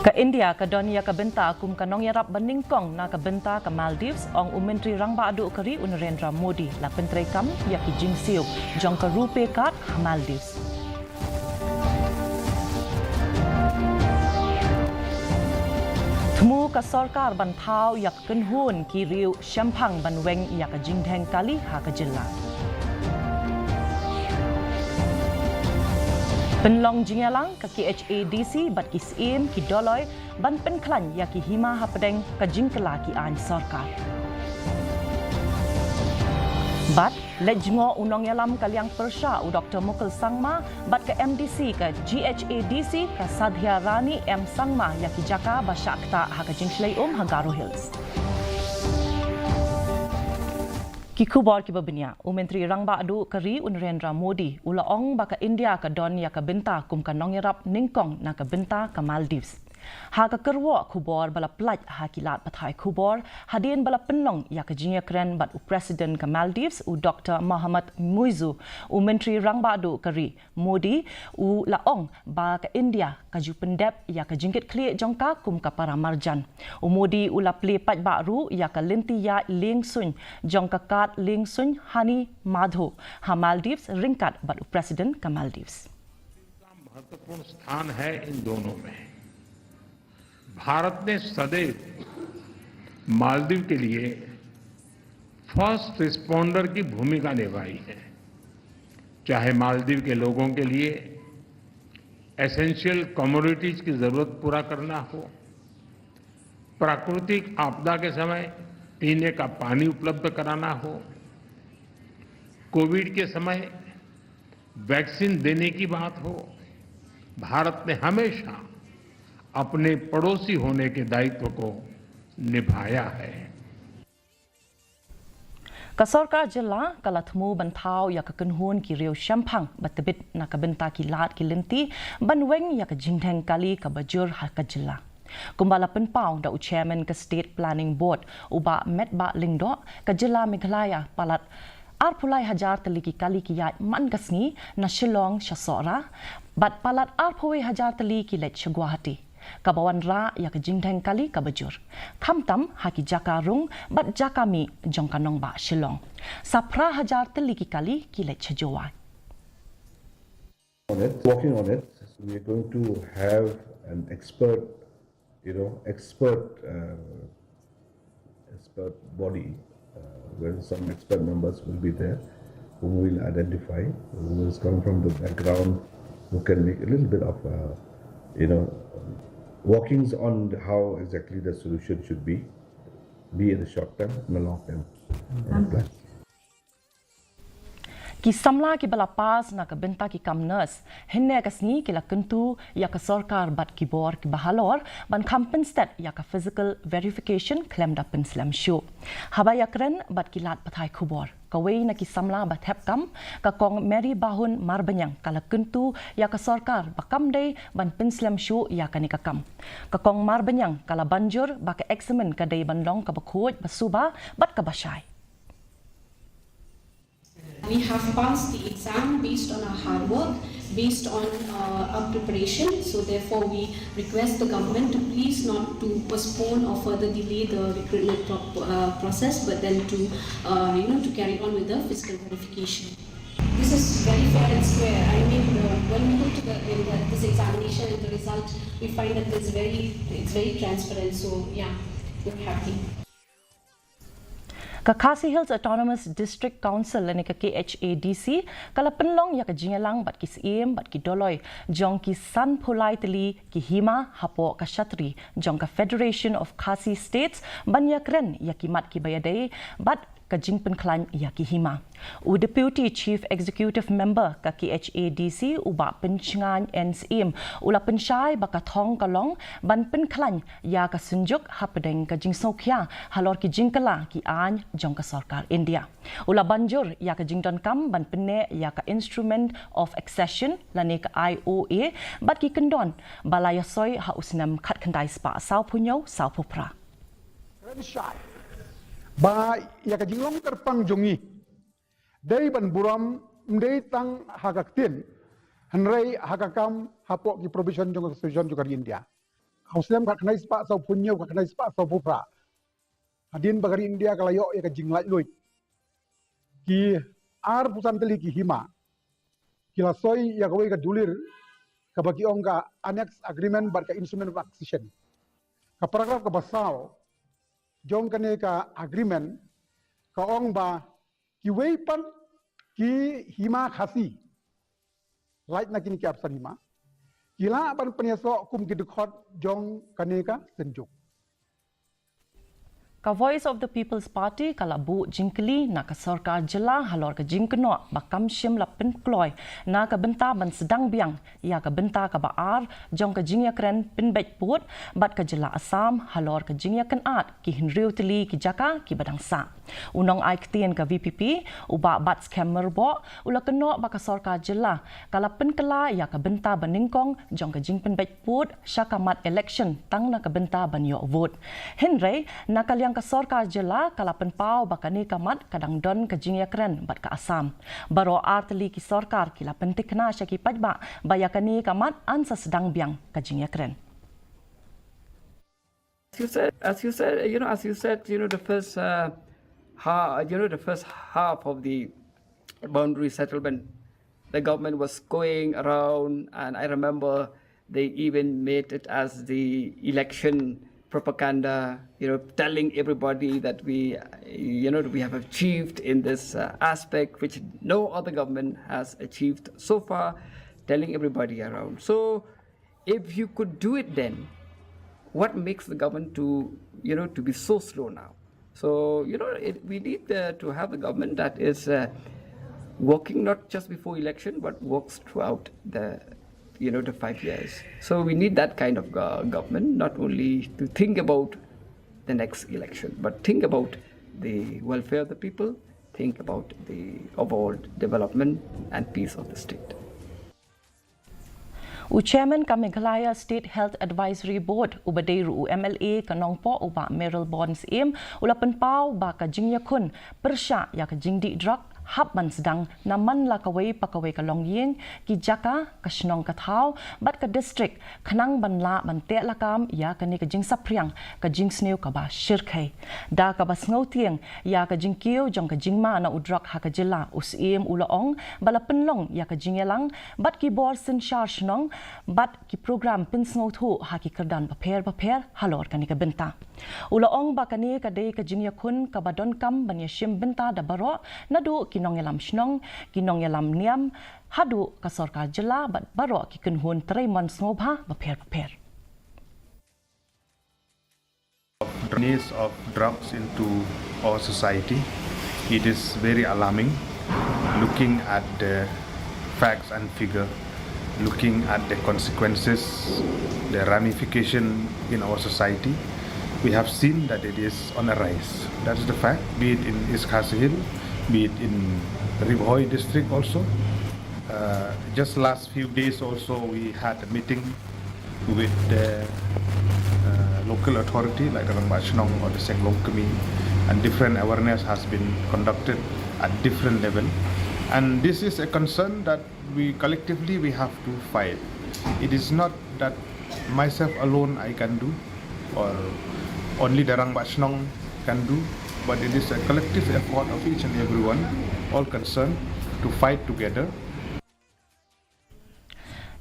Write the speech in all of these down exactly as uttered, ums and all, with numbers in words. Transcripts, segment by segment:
Ka India ka don ïa ka bynta kum ka nongïarap ba nyngkong na ka bynta ka Maldives, ong u Myntri Rangbah Duh ka ri u Narendra Modi, la pyntreikam ïa ki jingsiew jong ka RuPay card ha Maldives. Thmu ka sorkar ban thaw ïa ka kynhun ki riew shemphang ban weng ïa ka jingdheng kali ha ka jylla. Pynlong jingïalang ka KHADC bad ki Syiem ki Doloi ban pynkhlaiñ ïa ki hima hapdeng ka jingkylla ki aiñ sorkar. Bad leit jngoh u nongïalam ka liang pyrshah u Doktor Mukul Sangma bad ka MDC ka GHADC ka Sadhya Rani M Sangma ïa ki jaka ba shah ktah ha ka jingshlei um ha Garo Hills. Ki khubor kiba bniah. U Myntri Rangbah Duh ka ri u Narendra Modi u la ong ba ka India ka don ïa ka bynta kum ka nongïarap nyngkong na ka bynta ka Maldives. Ha ka kyrwoh khubor ba la pynlait ha ki lad pathai khubor hadien ba la pynlong ïa ka jingïakren bad u President ka Maldives u Doktor Mohamed Muizzu, u Myntri Rangbah Duh ka ri Modi u la ong ba ka India ka ju pyndep ïa ka jingkitkhlieh jong ka kum ka para marjan. U Modi u la plie paidbah ruh ïa ka lynti ïaid lieng suiñ jong ka kad lieng suiñ Hani Madho ha Maldives ryngkat bad u President ka Maldives. महत्वपूर्ण स्थान है इन दोनों में। भारत ने सदैव मालदीव के लिए फर्स्ट रिस्पॉन्डर की भूमिका निभाई है, चाहे मालदीव के लोगों के लिए एसेंशियल कमोडिटीज की जरूरत पूरा करना हो, प्राकृतिक आपदा के समय पीने का पानी उपलब्ध कराना हो, कोविड के समय वैक्सीन देने की बात हो, भारत ने हमेशा अपने पड़ोसी होने के दायित्व को निभाया है। Ka sorkar jylla ka la thmu ban thaw ïa ka kynhun ki riew shemphang ba tbit na ka bynta ki lad ki lynti ban weng ïa ka jingdheng kali kaba jur ha ka jylla. Kumba la pynpaw da u Chairman ka State Planning Board u Bah Metbah Lyngdoh, ka jylla Meghalaya palat arphew lai hajar tylli ki kali ki ïaid man ka sngi na Shillong sha Sohra bad palat arphew wei hajar tylli ki leit sha Guwahati. Kaba wanrah ïa ka jingdheng kali kaba jur, khamtam ha ki jaka rung bad jaka mih jong ka nongbah Shillong. Sa phra hajar tylli ki kali ki leit sha Jowai. On it, working on it. So we are going to have an expert, you know, expert, uh, expert body, uh, where some expert members will be there, whom we'll identify, who has come from the background, who can make a little bit of, uh, you know, workings on how exactly the solution should be, be in the short term and the long term uh, plan. Ki samla kiba la pass na ka bynta ki kam nurse hynne ka sngi ki la kyntu ïa ka sorkar bad ki bor kiba halor ban kham pynsted ïa ka physical verification khlem da pynslem shuh. Haba ïakren bad ki lad pathai khubor, kawei na ki samla ba thep kam, ka Kong Mary Bahun Marbaniang, ka la kyntu ïa ka sorkar ba kam dei ban pynslem shuh ïa kane ka kam. Ka Kong Marbaniang ka la ban jur ba ka eksamin ka dei ban long kaba khuid, ba suba bad kaba shai. We have passed the exam based on our hard work, based on uh, our preparation. So therefore, we request the government to please not to postpone or further delay the recruitment pro- uh, process, but then to uh, you know to carry on with the physical verification. This is very fair and square. I mean, uh, when we look to the, in the, this examination and the result, we find that it's very it's very transparent. So yeah, we're happy. Ka Khasi Hills Autonomous District Council lane ka KHADC ka la pynlong ïa ka jingïalang bad ki Syiem bad ki Doloi jong ki sanphew lai tylli ki hima hapoh ka shatri jong ka Federation of Khasi States ban ïakren ïa ki mat kiba ïadei bad ka jingpynkhlaiñ ïa ki hima. U Deputy Chief Executive Member ka KHADC u Bah Pynshngaiñ N Syiem u la pynshai ba ka thong ka long ban pynkhlaiñ ïa ka synjuk hapdeng ka jingsngewkhia halor ki jingkylla ki aiñ jong ka sorkar India. U la ban jur ïa ka jingdonkam ban pynneh ïa ka Instrument of Accession lane ka I O A bad ki kyndon ba la ïasoi ha u snem khatkhyndai spah sawphew hynñiew sawphew phra. Kren shai ba ïa ka jinglong kyrpang jong ngi dei ban burom, ym dei tang ha ka ktien hynrei ha ka kam hapoh ki provision jong ka Constitution jong ka ri India. ha u snem khatkhyndai spah sawphew hynñiew, khatkhyndai spah sawphew phra, hadien ba ka ri India ka la ïoh ïa ka jinglaitluid, ki arphew san tylli ki hima ki la soi ïa kawei ka dulir kaba ki ong ka Annex Agreement bad ka Instrument of Accession. Ka paragraph kaba saw jong kane ka agreement ka ong ba kiwei pat ki hima Khasi, lait na kine ki arphew san hima, ki lah ban pynïasoh kum ki dkhot jong kane ka synjuk. Ka Voice of the People's Party ka la buh jingkylli na ka sorkar jylla halor ka jingkynnoh ba kam shym la pynkloi na ka bynta ban sdang biang ïa ka bynta kaba ar jong ka jingïakren pynbeit pud bad ka jylla Assam halor ka jingïakynad ki hynriew tylli ki jaka kiba dang sah. U nongai ktien ka V P P, u Bah Batskhem Myrboh, u la kynnoh ba ka sorkar jylla ka la pynkylla ïa ka bynta banyngkong jong ka jingpynbeit pud sha ka mat election tang na ka bynta ban ïoh vote. Hynrei na ka liang ka sorkar jylla ka la pynpaw ba kane ka mat ka dang don ka jingïakren bad ka Assam. Baroh ar tylli ki sorkar ki la pyntikna sha ki paidbah ba ïa kane ka mat yn sa sdang biang ka jingïakren. As you said, as you said, you know, as you said, you know, the first uh, half, you know, the first half of the boundary settlement, the government was going around, and I remember they even made it as the election propaganda, you know, telling everybody that we, you know, we have achieved in this uh, aspect, which no other government has achieved so far, telling everybody around. So if you could do it then, what makes the government to, you know, to be so slow now? So, you know, it, we need the, to have a government that is uh, working not just before election, but works throughout the, you know, the five years. So we need that kind of uh, government, not only to think about the next election, but think about the welfare of the people, think about the overall development and peace of the state. U Chairman ka Meghalaya State Health Advisory Board, uba dei ruh u M L A ka Nongpoh, u Bah Mayralborn Syiem, u la pynpaw ba ka jingïakhun pyrshah ïa ka jingdih drok hap ban sdang na man la kawei pa kawei ka longïing, ki jaka, ka shnong ka thaw bad ka district, khnang ban lah ban teh lakam ïa kane ka jingsaphriang, ka jingsniew kaba shyrkhei. Da kaba sngewtieng ïa ka jingkiew jong ka jingma na u drok ha ka jylla, u Syiem u la ong ba la pynlong ïa ka jingïalang bad ki bor synshar shnong bad ki program pynsngewthuh ha ki kyrdan bapher bapher halor kane ka bynta. U la ong ba kane ka dei ka jingïakhun kaba donkam ban ïashim bynta da baroh, naduh ki nongïalam shnong, ki nongïalam niam, haduh ka sorkar jylla bad baroh ki kynhun trei mon sngewbha bapher bapher. Of drugs into our society, it is very alarming. Looking at the facts and figure, looking at the consequences, the ramification in our society, we have seen that it is on a rise. That is the fact, be it in East Khasi Hills, be it in Ri Bhoi district also. Uh, just last few days also, we had a meeting with the uh, local authority like the Rangbah Shnong or the Senglong Kmie, and different awareness has been conducted at different level. And this is a concern that we collectively we have to fight. It is not that myself alone I can do, or only the Rangbah Shnong can do, but it is a collective effort of each and everyone, all concerned, to fight together.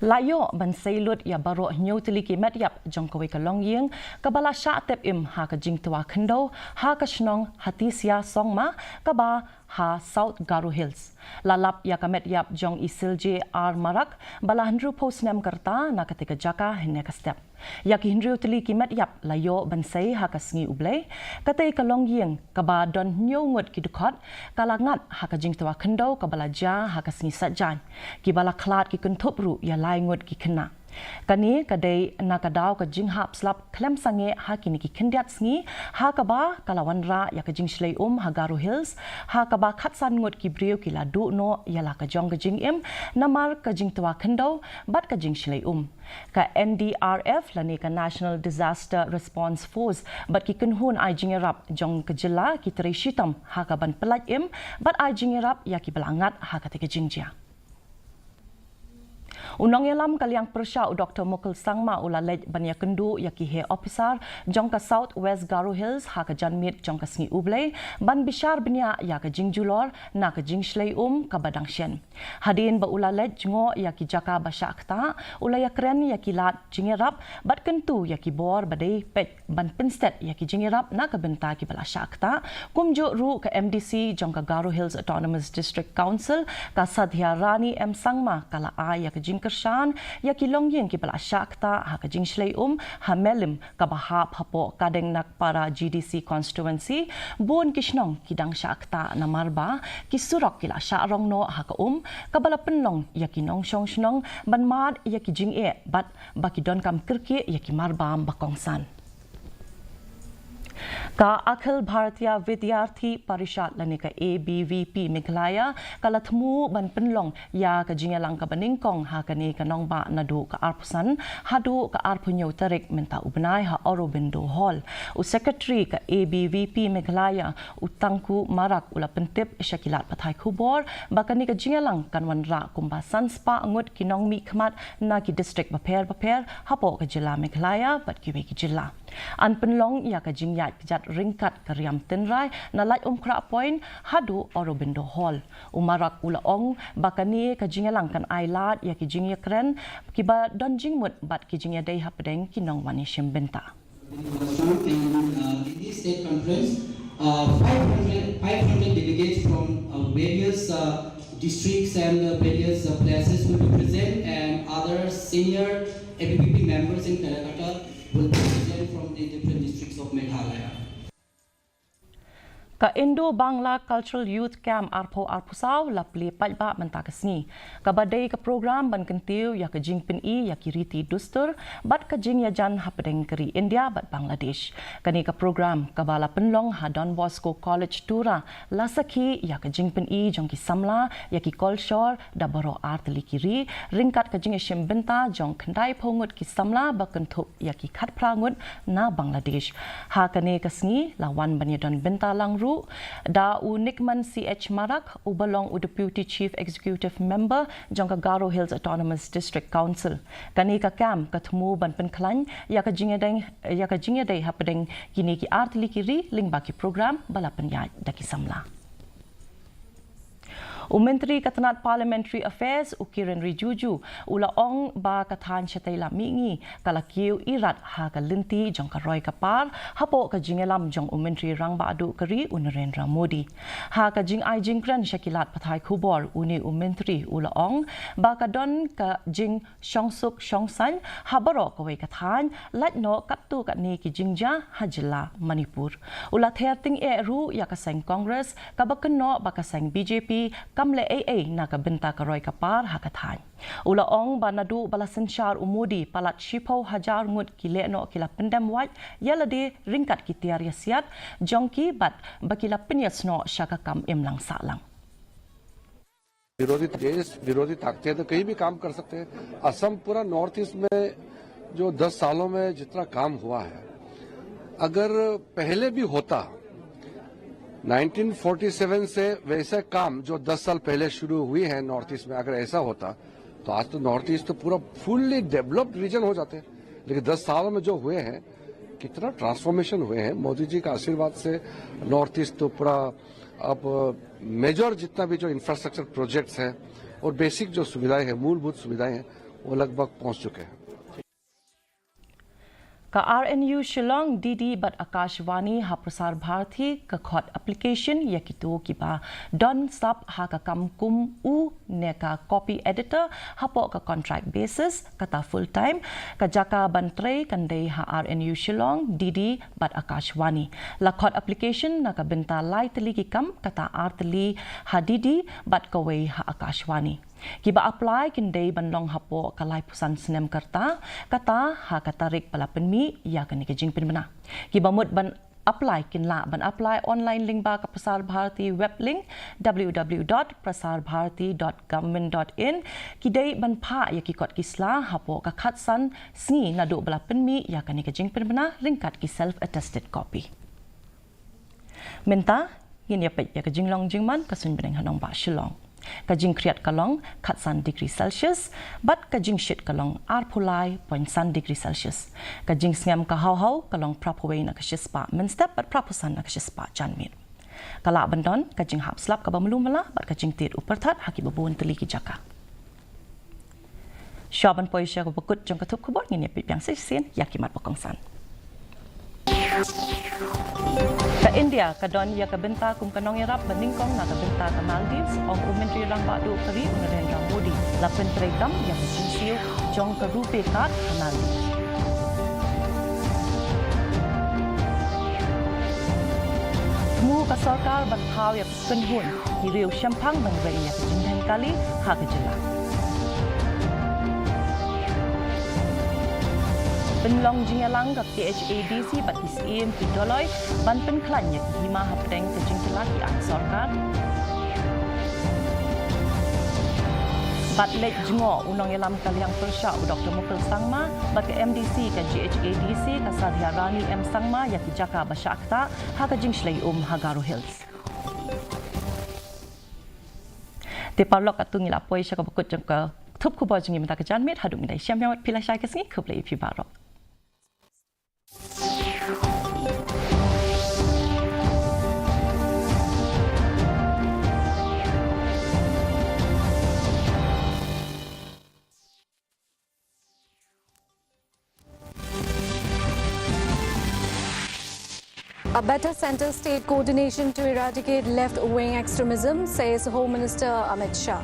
La ïoh ban sei lut ïa baroh hynñiew tylli ki met ïap jong kawei ka longïing kaba la shah tep im ha ka jingtwa khyndew ha ka shnong Hatisia Songma kaba ha South Garo Hills. La lap ïa ka met ïap jong i Silje R Marak ba la hynriewphew snem ka rta na katei ka jaka hynne ka step. Ïa ki hynriew tylli ki met ïap la ïoh ban sei ha ka sngi U Blei. Katei ka longïing kaba don hynñiew ngut ki dkhot ka la ngat ha ka jingtwa khyndew kaba la jia ha ka sngi Saitjaiñ. Kiba la khlad ki kynthup ruh ïa lai ngut ki khynnah. Kane ka dei na ka daw ka jinghap slap khlem sangeh ha kine ki khyndiat sngi, ha kaba ka la wanrah ïa ka jingshlei um ha Garo Hills, ha kaba khatsan ngut ki briew ki la duh noh ïa la ka jong ka jingim namar ka jingtwa khyndew bad ka jingshlei um. Ka N D R F lane ka National Disaster Response Force bad ki kynhun ai jingïarap jong ka jylla ki trei shitom ha ka ban pyllait im bad ai jingïarap ïa kiba la ngat ha katei ka jingjia. U nongïalam ka liang pyrshah u Doktor Mukul Sangma u la leit ban ïakynduh ïa ki heh ophisar jong ka South West Garo Hills ha ka janmiet jong ka sngi U Blei ban bishar bniah ïa ka jingjulor na ka jingshlei um kaba dang shen. Hadien ba u la leit jngoh ïa ki jaka ba shah ktah, u la ïakren ïa ki lad jingïarap bad kyntu ïa ki bor ba dei peit ban pynstet ïa ki jingïarap na ka bynta kiba la shah ktah. Kumjuh ruh ka M D C jong ka Garo Hills Autonomous District Council, ka Sadhya Rani M Sangma, ka la ai ïa ka jingkyrshan ïa ki longïing kiba la shah ktah ha ka jingshlei um ha Melim kaba hap hapoh Kadeng Nagpara G D C constituency. Bun ki shnong ki dang shah ktah namar ba ki surok ki la shah rong noh ha ka um, kaba la pynlong ïa ki nongshong shnong ban mad ïa ki jingeh bad ba ki donkam kyrkieh ïa ki marbam ba kongsan. Ka Akhil Bharatiya Vidyarthi Parishad lane ka A B V P Meghalaya ka la thmu ban pynlong ïa ka jingïalang kaba nyngkong ha kane ka nongbah naduh ka arphew san haduh ka arphew hynñiew tarik mynta u bnai ha Aurobindo Hall. U Secretary ka A B V P Meghalaya, u Tangku Marak, u la pyntip sha ki lad pathai khubor ba kane ka jingïalang kan wanrah kumba san spah ngut ki nongmihkhmat na ki district bapher bapher hapoh ka jylla Meghalaya bad kiwei ki jylla. Yn pynlong ïa ka jingïaid kjat ryngkat ka Riam Tynrai na Laitumkhrah Point haduh Aurobindo Hall. U Marak u la ong ba kane ka jingïalang kan ai lad ïa ki jingïakren kiba don jingmut bad ki jingïadei hapdeng ki nongwan ïashim bynta. And, uh, in this state conference, uh, five hundred, five hundred delegates from, uh, various, uh, districts and, uh, various, uh, places will be present, and other senior A B V P members in Calcutta will be present from the different districts of Meghalaya. Ka Indo-Bangla Cultural Youth Camp arphew arphew saw la plie paidbah mynta ka sngi, kaba dei ka program ban kyntiew ïa ka jingpyni ïa ki riti dustur bad ka jingïajan hapdeng ka ri India bad Bangladesh. Kane ka program, kaba la pynlong ha Don Bosco College Tura, la sakhi ïa ka jingpyni jong ki samla ïa ki kolshor da baroh ar tylli ki ri, ryngkat ka jingïashim bynta jong khyndai phew ngut ki samla ba kynthup ïa ki khatphra ngut na Bangladesh. Ha kane ka sngi la wan ban ïadon bynta lang ruh da u Nikman C H Marak, uba long u Deputy Chief Executive Member jong ka Garo Hills Autonomous District Council. Kane ka camp ka thmu ban pynkhlaiñ ïa ka jingïadei, ïa ka jingïadei hapdeng kine ki ar tylli ki ri lyngba ki program ba la pynïaid da ki samla. U Myntri ka tnat Parliamentary Affairs, u Kiren Rijiju, u la ong ba ka thaiñ shatei lam mihngi ka la kiew irat ha ka lynti jong ka roi ka par hapoh ka jingïalam jong u Myntri Rangbah Duh ka ri, u Narendra Modi. Ha ka jingai jingkren sha ki lad pathai khubor, une u Myntri u la ong ba ka don ka jing shongsuk shongsaiñ ha baroh kawei ka thaiñ, lait noh katto katne ki jingjia ha jylla Manipur. U la ther tyngeh ruh ïa ka seng Congress, kaba kynnoh ba ka seng B J P kam leh ei ei na ka bynta ka roi ka par ha ka thaiñ. U la ong ba naduh ba la synshar u Modi, palat shiphew hajar ngut ki lehnoh ki la pyndem wait ïa lade ryngkat ki tiar ïasiat jong ki bad ba ki la pynïasnoh sha ka kam imlang sahlang. विरोधी देश, विरोधी ताकतें तो कहीं भी काम कर सकते हैं। असम पूरा नॉर्थ ईस्ट में जो दस सालों में जितना काम हुआ है, अगर पहले भी होता, नाइनटीन फ़ोर्टी सेवन से वैसे काम जो दस साल पहले शुरू हुए हैं नॉर्थ ईस्ट में, अगर ऐसा होता तो आज तो नॉर्थ ईस्ट तो पूरा फुल्ली डेवलप्ड रीजन हो जाते। लेकिन दस सालों में जो हुए हैं, कितना ट्रांसफॉर्मेशन हुए हैं मोदी जी का आशीर्वाद से। नॉर्थ ईस्ट तो पूरा अब मेजर जितना भी जो इंफ्रास्ट्रक्चर प्रोजेक्ट्स हैं और बेसिक जो सुविधाएं हैं, मूलभूत सुविधाएं हैं, वो लगभग पहुंच चुके हैं। Ka R N U Shillong, D D bad Akashvani ha Prasar Bharati ka khot application ïa kito kiba don sap ha ka kam kum u ne ka copy editor hapoh ka contract basis, kata full time. Ka jaka ban trei kan dei ha R N U Shillong, D D bad Akashvani. La khot application na ka bynta lai tylli ki kam, kata ar tylli ha D D bad kawei ha Akashvani. Kiba apply kin dei ban long hapoh ka laiphew san snem ka rta, kata ha ka tarik ba la pynmih ïa kane ka jingpynbna. Kiba mut ban apply kin lah ban apply online lyngba ka Prasar Bharati web link, w w w dot prasarbharati dot government dot in. Ki dei ban phah ïa ki kot ki sla hapoh ka khatsan sngi naduh ba la pynmih ïa kane ka jingpynbna ryngkat ki self attested copy. Mynta ngin ïa peit ïa ka jinglong jingman ka suiñbneng ha nongbah Shillong. Ka jingkhriat ka long khatsan degree Celsius, bad ka jingshit ka long arphew lai point san degree Celsius. Ka jingsngem ka haw haw ka long phraphew wei na ka shispah mynstep bad phraphew san na ka shispah janmiet. Ka lah ban don ka jinghap slap kaba mluh mala bad ka jingtied u pyrthat ha kiba bun tylli ki jaka. Shuwa ban poi sha kaba kut jong ka thup khubor, ngin ïa peit biang sa shisien ïa ki mat ba kongsan. Ka India ka don ïa ka bynta kum ka nongïarap ba nyngkong na ka bynta ka Maldives, ong u Myntri Rangbah Duh ka ri u Narendra Modi, la pyntreikam ïa ka jingsiew jong ka RuPay card ha Maldives. Thmu ka sorkar ban thaw ïa ka kynhun ki riew shemphang ban reng ïa ka jingdheng kali ha ka jylla. Pynlong jingïalang ka KHADC bad ki Syiem ki Dolloi ban pynkhlaiñ ïa ki hima hapdeng ka jingkylla ki aiñ sorkar. Bad leit jngoh u nongïalam ka liang pyrshah u Doktor Mukul Sangma bad ka MDC ka GHADC ka Sadhiarani M Sangma ïa ki jaka ba shah ktah ha ka jingshlei um ha Garo Hills. Te paralok, katto ngi la poi sha kaba kut jong ka thup khubor jong ngi mynta ka janmiet. Haduh ngin ïashem biang bad phi lashai ka sngi, khublei ïa phi baroh. A better centre-state coordination to eradicate left-wing extremism, says Home Minister Amit Shah.